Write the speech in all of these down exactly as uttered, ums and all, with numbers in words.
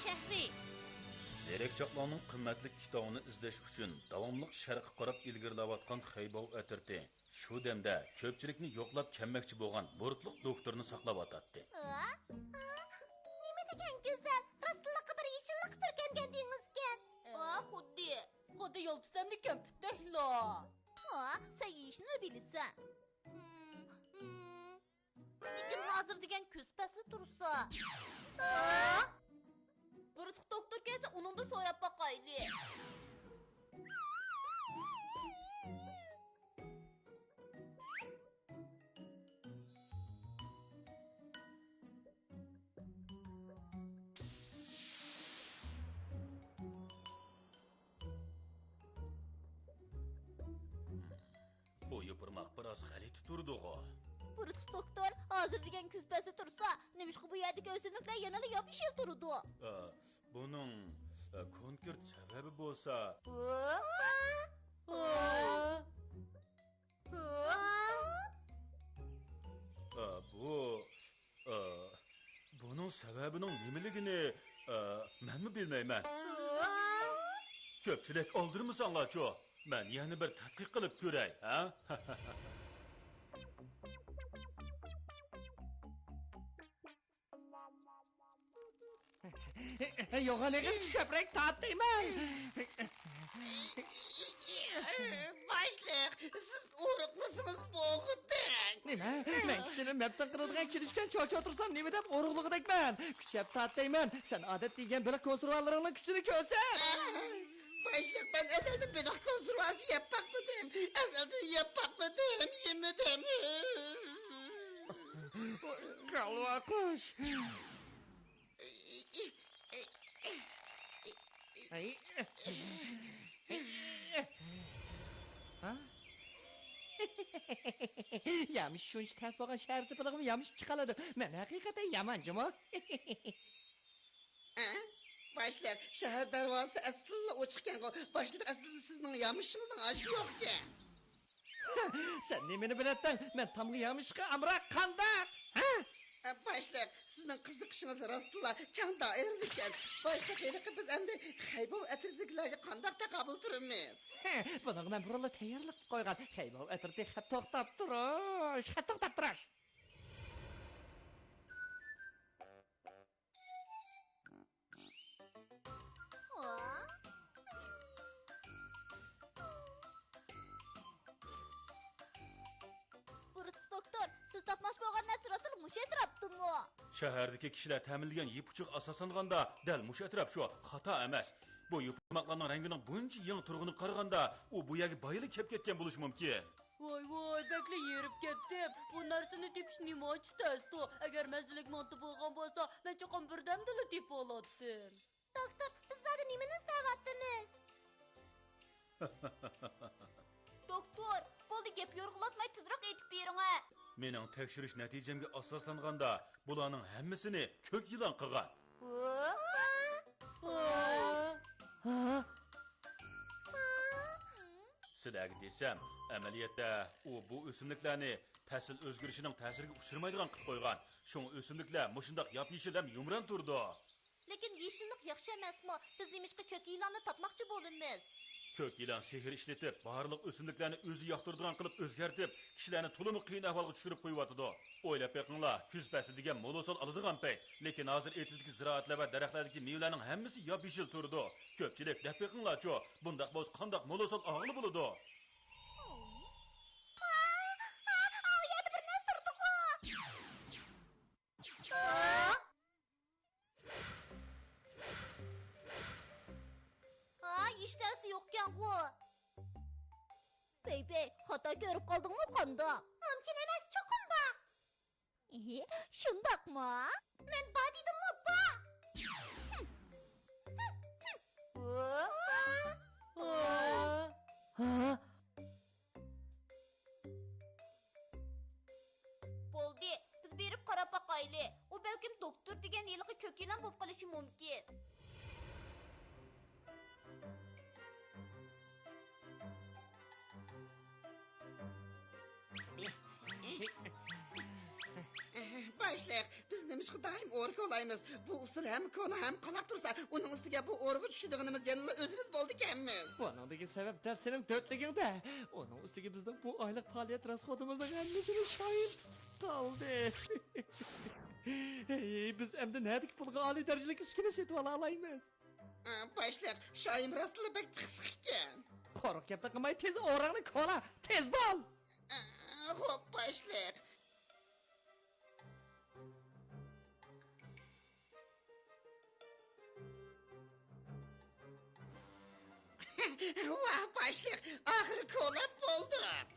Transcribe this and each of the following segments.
شەھىرى. زېرەكچاقلارنىڭ قىممەتلىك كىتابىنى ئىزدەش ئۈچۈن داۋاملىق شەرققە قاراپ ئىلگىرىلەۋاتقان خەيباۋ ئەترىتى شۇ دەمدە كۆپچىلىكنى يوقلاپ كەلمەكچى بولغان بۇرۇتلۇق دوكتورنى ساقلاۋاتاتتى. ئا؟ ئا، نېمە دېگەن گۈزەل، راستلىققا بىر يېشىللىق پۈركەنگەن دېڭىزكەن. ئا، خۇددى، خۇددى يول پىسەملىك كەمپۈتتەكلا. ئا، سەن يېيىشنىلا بىلىسەن. ھىم، ھىم. لېكىن ھازىر دېگەن كۈز پەسلى تۇرسا. ئا؟ بۇرۇتلۇق دوكتور كەلسە، ئۇنىڭدىن سوراپ باقايلى. بۇ يوپۇرماق بىراز غەلىتە تۇرىدىغۇ. بۇرۇتلۇق دوكتور، ھازىر دېگەن كۈز پەسلى تۇرسا، نېمىشقا بۇ يەردىكى ئۆسۈملۈكلەر يەنىلا ياپيېشىل تۇرىدۇ؟ ئە، بۇنىڭ، ئە، كونكرېت سەۋەبى بولسا. ئە، بۇ، ئە، بۇنىڭ سەۋەبىنىڭ نېمىلىكىنى، ئە، مەنمۇ بىلمەيمەن. كۆپچىلىك ئالدىرىمىساڭلارچۇ، مەن يەنە بىر تەتقىق قىلىپ كۆرەي، ھە؟ يوغان ئېغىز، كۆپرەك تارتىمەن. باشلىق، سىز ئورۇقلىسىڭىز بولغۇدەك. نېمە؟ مەن كىشىنى مەپتۇن قىلىدىغان كېلىشكەن چوچ ئولتۇرسام، نېمە دەپ ئورۇقلىغۇدەكمەن؟ كۈچەپ تارتايمەن. سەن ئادەتتە يېگەن بېلىق كونسېرۋالىرىڭنىڭ كۈچىنى كۆرسەت. باشلىق، مەن ئەزەلدىن بېلىق كونسېرۋاسى يەپ باقمىدىم. ئەزەلدىن يەپ باقمىدىم، يېمىدىم. كالۋا قۇش. ھە؟ يامىشى شۇنچە تەس بولغان شەھەر سېپىلىغىمۇ يامىشىپ چىقالىدۇ. مەن ھەقىقەتەن يامانچىمۇ؟ ھە؟ باشلىق، شەھەر دەرۋازىسى ئەسلىلا ئوچۇقكەنغۇ. باشلىق ئەسلىدە سىزنىڭ يامىشىڭىزنىڭ ئاشى يوقكەن. سەن نېمىنى بىلەتتىڭ؟ مەن تامغا يامىشىشقا ئامراق قانداق؟ ھە؟ باشلىق، سىزنىڭ قىزىقىشىڭىز راستلا كەڭ دائىرىلىككەن. باشلىق، ھېلىقى بىز ئەمدى خەيباۋ ئەترىتىدىكىلەرگە قانداق تاقابىل تۇرىمىز؟ ھە، بۇنىڭغا مەن بۇرۇنلا تەييارلىق قىلىپ قويغان. خەيباۋ ئەترىتى خەت توختاپ تۇرۇش، خەت توختاپ تۇرۇش. بۇرۇتلۇق دوكتور، سىز تاپماقچى بولغان نەرسە راستلا مۇشۇ ئەتراپتىمۇ؟ شەھەردىكى كىشىلەر تەمىنلىگەن يىپ ئۇچىغا ئاساسلانغاندا، دەل مۇشۇ ئەتراپ شۇ، خاتا ئەمەس. بۇ يوپۇرماقلارنىڭ رەڭگىنىڭ بۇنچە يېڭى تۇرغىنىغا قارىغاندا، ئۇ بۇ يەرگە بايىلا كەپ كەتكەن بولۇشى مۇمكىن. ۋاي، ۋاي، بەكلا ھېرىپ كەتتىم. بۇ نەرسىنى تېپىش نېمانچە تەستۇ؟ ئەگەر مەززىلىك مانتا بولغان بولسا، مەن چوقۇم بىردەمدىلا تېپىۋالاتتىم. دوكتور، بىز زادى نېمىنى ئىزدەۋاتىمىز؟ دوكتور، بولدى، گەپ يورغىلاتماي تېزراق ئېيتىپ بېرىڭە. مېنىڭ تەكشۈرۈش نەتىجەمگە ئاساسلانغاندا، بۇلارنىڭ ھەممىسىنى كۆك يىلان قىلغان. سىلەرگە دېسەم، ئەمەلىيەتتە ئۇ بۇ ئۆسۈملۈكلەرنى پەسىل ئۆزگىرىشىنىڭ تەسىرىگە ئۇچرىمايدىغان قىلىپ قويغان. شۇڭا ئۆسۈملۈكلەر مۇشۇنداق ياپيېشىل ھەم يۇمران تۇرىدۇ. لېكىن يېشىللىق ياخشى ئەمەسمۇ؟ بىز نېمىشقا كۆك يىلاننى تاپماقچى بولىمىز؟ كۆك يىلان سېھىر ئىشلىتىپ، بارلىق ئۆسۈملۈكلەرنى ئۆزى ياقتۇرىدىغان قىلىپ ئۆزگەرتىپ، كىشىلەرنى تولىمۇ قىيىن ئەھۋالغا چۈشۈرۈپ قويۇۋاتىدۇ. ئويلاپ بېقىڭلار، كۈز پەسلى دېگەن مول ھوسۇل ئالىدىغان پەيت. لېكىن ھازىر ئېتىزدىكى زىرائەتلەر ۋە دەرەخلەردىكى مېۋىلەرنىڭ ھەممىسى ياپيېشىل تۇرىدۇ. كۆپچىلىك، دەپ بېقىڭلارچۇ، بۇنداق بولسا قانداق مول ھوسۇل ئالغىلى بولىدۇ؟ ئا، ئا، ئا، ئۇ يەردە بىر نەرسە تۇرىدىغۇ. ھا، ھېچ نەرسە يوقكەنغۇ. بەي، بەي، خاتا كۆرۈپ قالدىڭمۇ قانداق؟ مۇمكىن ئەمەس، چوقۇم بار. ئېھى، شۇنداقمۇ؟ مەن بار دېدىمغۇ، بار. ھا؟ بولدى، بىز بېرىپ قاراپ باقايلى. ئۇ بەلكىم دوكتور دېگەن ھېلىقى كۆك يىلان بولۇپ قېلىشى مۇمكىن. باشلىق، بىز نېمە ئىشقا دائىم ئورا كولايمىز. بۇ ئۇسۇل ھەم كونا، ھەم قالاق تۇرسا، ئۇنىڭ ئۈستىگە بۇ ئورىغا چۈشىدىغىنىمىز يەنىلا ئۆزىمىز بولىدىكەنمىز. بۇنىڭدىكى سەۋەب دەل سېنىڭ دۆتلۈكۈڭدە. ئۇنىڭ ئۈستىگە بىزنىڭ بۇ ئايلىق پائالىيەت راسخوتىمىزنىڭ ھەممىسىنى شايىم تۇتۇپ قالدى. ھەي، بىز ئەمدى نەدىكى پۇلغا ئالىي دەرىجىلىك ئۈسكۈنە سېتىۋالالايمىز؟ ئە، باشلىق، شايىم راستلا بەك پىخسىق ئىكەن. قۇرۇق گەپنى قىلماي، تېز ئورىڭنى كولا، تېز بول! ئە، خوپ، باشلىق. ۋاھ، باشلىق، ئاخىرى كولاپ بولدۇق.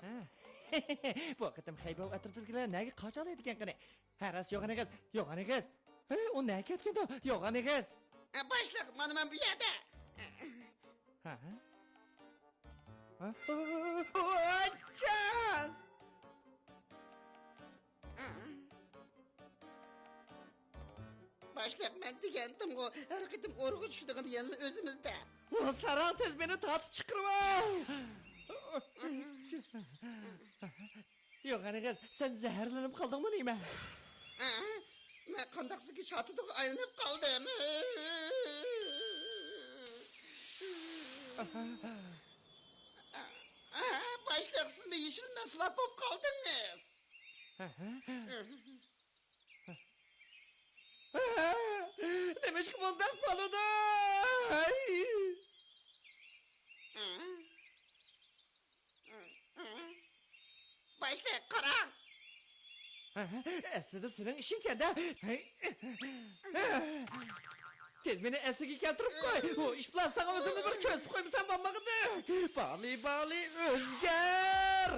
ھە. بۇ قېتىم خەيبەو ئەترىتىدىكىلەر نەگە قاچالايدىكەن قېنى؟ ھە، راست، يوغان ئېغىز، يوغان ئېغىز. ھە، ئۇ نەگە كەتكەندۇ، يوغان ئېغىز؟ ئە، باشلىق، مانا مەن بۇ يەردە. ھە، ھە. ھە؟ ئاچچىق! باشلىق، مەن دېگەنتىمغۇ، ھەر قېتىم ئورىغا چۈشىدىغىنى يەنىلا ئۆزىمىزدە. ۋاھ، ساراڭ، تېز مېنى تارتىپ چىقىرىۋال! يوغان ئېغىز، سەن زەھەرلىنىپ قالدىڭمۇ نېمە؟ ھە؟ مەن قانداقسىكى شاتۇتىغا ئايلىنىپ قالدىم. باشلىق، سىزمۇ يېشىل مەھسۇلات بولۇپ قالدىڭىز. نېمىشقا بۇنداق بولىدۇ؟ ھەي! باشلىق، قاراڭ! ئەسلىدە سېنىڭ ئىشىڭكەن-دە! تېز مېنى ئەسلىگە كەلتۈرۈپ قوي! ئۇ ئىش بىلەن ساڭا ئۆزۈمنى بىر كۆرسىتىپ قويمىسام بولمىغىدى! بالى، بالى، ئۆزگەر!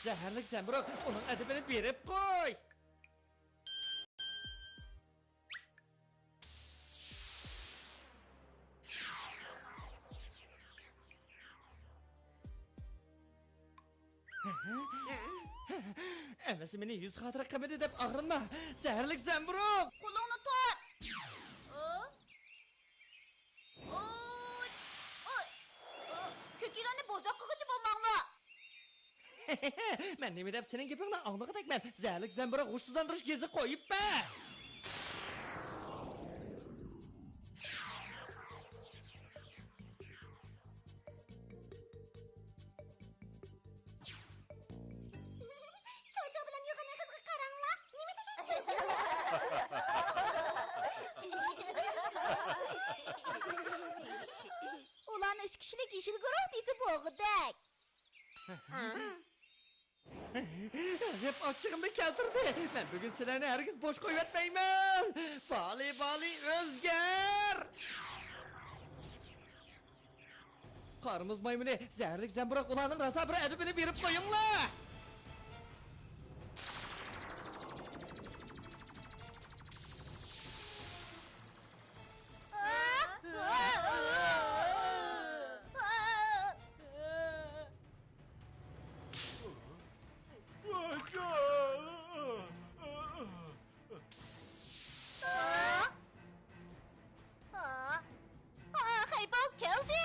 زەھەرلىك زەمبۇرۇغ، ئۇنىڭ ئەدىپىنى بېرىپ قوي! ئەمىسە مېنى يۈز خاتىرە قىلمىدى دەپ ئاغرىنما، زەھەرلىك زەمبۇرۇغ! قولۇڭنى تۇت! ئوي! ئوي! ئوي! كۆك يىلاننى بوزەك قىلغۇچى بولماڭلار! مەن نېمە دەپ سېنىڭ گېپىڭنى ئاڭلىغۇدەكمەن؟ زەھەرلىك زەمبۇرۇغ غۇشسىزلاندۇرۇش گېزى قويۇپ بەر! چوچۇ بىلەن يوغان ئېغىزغا قاراڭلار. نېمە دېگەن گەپ؟ ئۇلارنى ئۈچ كىشىلىك يېشىل گۇرۇھ دېسە بولغۇدەك. غەزەپ ئاچچىقىمنى كەلتۈردى. مەن بۈگۈن سىلەرنى ھەرگىز بوش قويۇۋەتمەيمەن. بالى، بالى، ئۆزگەر! قار مۇز مايمۇنى، زەھەرلىك زەمبۇرۇغ، ئۇلارنىڭ راسا بىر ئەدىپىنى بېرىپ قويۇڭلار! خەيبەو كەلدى!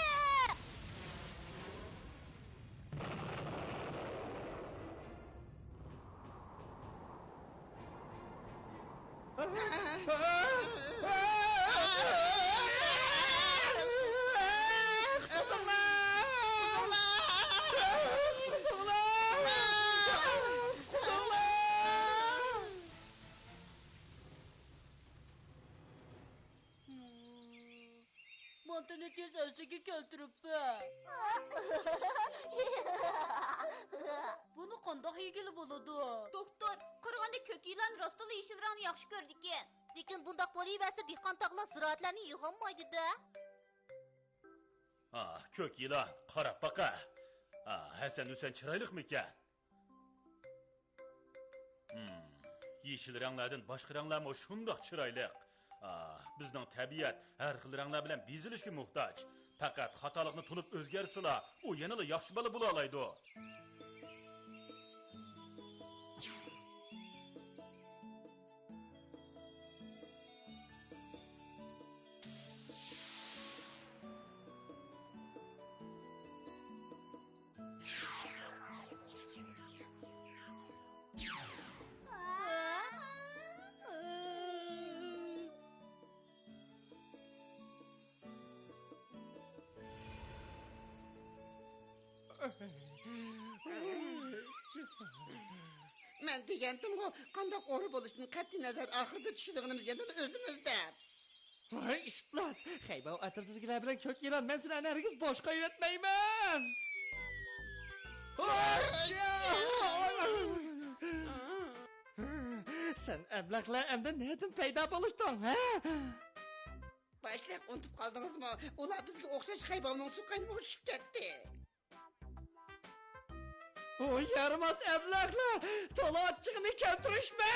مانتىنى تېز ئەسلىگە كەلتۈرۈپ بەر. بۇنى قانداق يېگىلى بولىدۇ؟ دوختۇر، قارىغاندا كۆك يىلان راستلا يېشىل رەڭنى ياخشى كۆرىدىكەن. لېكىن بۇنداق بولۇۋەرسە، دېھقان تاغلار زىرائەتلەرنى يىغالمايدۇ-دە. ئاھ، كۆك يىلان، قاراپ باقە. ئاھ، ھەسەن-ھۈسەن چىرايلىقمىكەن؟ ھىم، يېشىل رەڭلەردىن باشقا رەڭلەرمۇ شۇنداق چىرايلىق. ئاھ، بىزنىڭ تەبىئەت ھەر خىل رەڭلەر بىلەن بېزىلىشكە موھتاج. پەقەت خاتالىقنى تونۇپ ئۆزگەرسىلا، ئۇ يەنىلا ياخشى بالا بولالايدۇ. مەن دېگەنتىمغۇ، قانداق ئورا بولۇشىدىن قەتئىينەزەر، ئاخىرىدا چۈشىدىغىنىمىز يەنىلا ئۆزىمىز دەپ. ۋاي ئىپلاس! خەيباۋ ئەتراپىدىكىلەر بىلەن كۆك يىلان، مەن سىلەرنى ھەرگىز بوش قويۇۋەتمەيمەن! سەن ئەبلەخلەر ئەمدى نەدىن پەيدا بولۇشتۇڭ، ھە؟ باشلىق، ئۇنتۇپ قالدىڭىزمۇ؟ ئۇلار بىزگە ئوخشاش خەيباۋنىڭ سۇ قاينىمىغا چۈشۈپ كەتتى. ئۇ يارىماس ئەبلەخلەر! تولا ئاچچىقىنى كەلتۈرۈشمە!